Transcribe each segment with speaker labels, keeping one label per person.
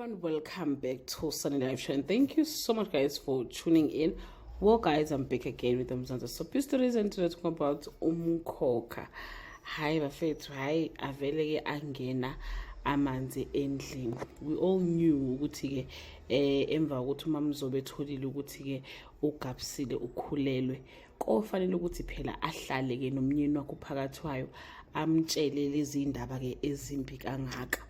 Speaker 1: Everyone, welcome back to Sunny Live Show, and thank you so much, guys, for tuning in. Well, guys, I'm back again with the Mzansi Soapie Stories, and today talking about Umkhokha. Hayi bafethu, hayi avele ke angena amanzi endlini. We all knew ukuthi ke emva kokuthi uMamzobe etholile ukuthi ke uGabsile ukhulelwe, kofanele ukuthi phela ahlale ke nomnyeni wakhe uPhakathwayo, amtshele lezi ndaba ke ezimbi kangaka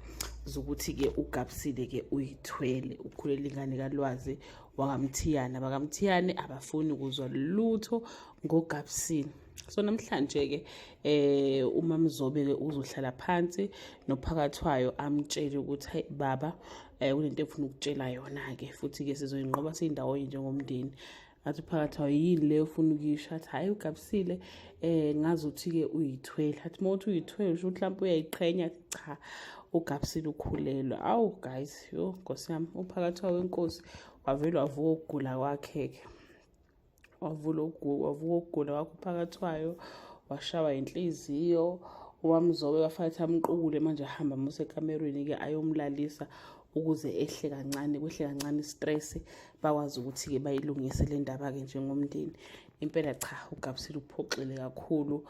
Speaker 1: zokuthi-ke uGabsile-ke uyithwele, ukhulele ingane kaLwazi wakaMthiyane. AbakaMthiyane abafuni ukuzwa lutho ngoGabsile. So namhlanje-ke uMamzobe-ke uzohlala phansi noPhakathwayo, amtshele ukuthi, "Hayi baba, kunento efuna ukutshela yona-ke, futhi-ke sizoyinqoba siyindawonye njengomndeni." Athi uPhakathwayo, "Yini leyo ofuna ukuyisho?" Athi, "Hhayi, uGabsile ngazi ukuthi-ke uyithwele." Athi, "Uma uthi uyithwele, usho ukuthi mhlawumpe uyayiqhenya?" Athi, "Cha, uGabsile ukhulelwe." Awu guys, yo nkosi yami, uPhakathwayo wenkosi wavele wavuka ukugula kwakhe-ke, wavula wavuka ukugula kwakhe uPhakathwayo, washawa inhliziyo. UMamzobe wafanele amqukule manje, ahamba amuse ekamerweni-ke, ayomlalisa ukuze ehle kancane, kwehle kancane i-stress, bakwazi ukuthi-ke bayilungise le ndaba-ke njengomndeni. Impela cha, uGabsile uphoxile kakhulu.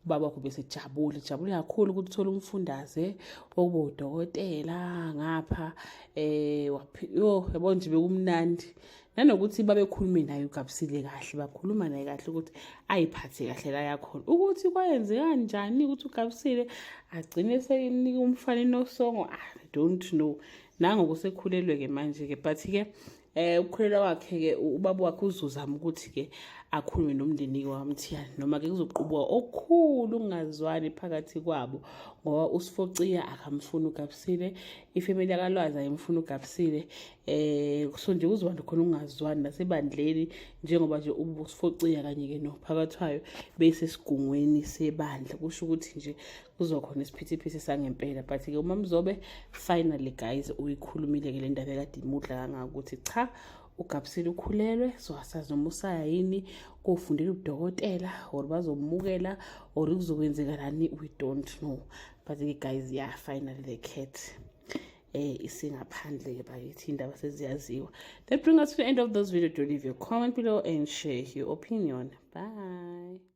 Speaker 1: Ubaba wakho besejabule, jabule kakhulu ukuthi uthole umfundaze wokuba udokotela ngapha. Yo, yabo nje, bekumnandi nanokuthi babekhulume naye uGabsile kahle, bakhuluma naye kahle ukuthi ayiphathe kahle la yakhona. Ukuthi kwayenzeka kanjani ukuthi uGabsile agcine senika umfana inosongo, I don't know. Nangokusekhulelwe-ke manje-ke, but-ke ukukhulelwa kwakhe-ke, ubaba wakhe uzozama ukuthi-ke akhulume nomndeni waMthiyane, noma-ke kuzoqubuka okukhulu ukungazwani phakathi kwabo, ngoba uSifociya akamfuni uGabsile, ifamily yakalwazi ayimfuni uGabsile. So nje kuzoba khona ukungazwani nasebandleni, njengoba nje uSifociya kanye-ke noPhakathwayo besesigungweni sebandla, kusho ukuthi nje kuzokhona isiphithiphithi sangempela. But-ke uMamzobe finally, guys, uyikhulumile-ke le ndaba ekade imudla kangaka, ukuthi cha, uGabsile ukhulelwe. So asazi noma usaya yini kofundela ubudokotela, or bazomukela, or kuzokwenzekalani, we don't know. But-ke guys, yeah, finally the cat isingaphandle-ke bakithi, indaba seziyaziwa. That bring us to the end of this video. Do leave your comment below and share your opinion. Bye.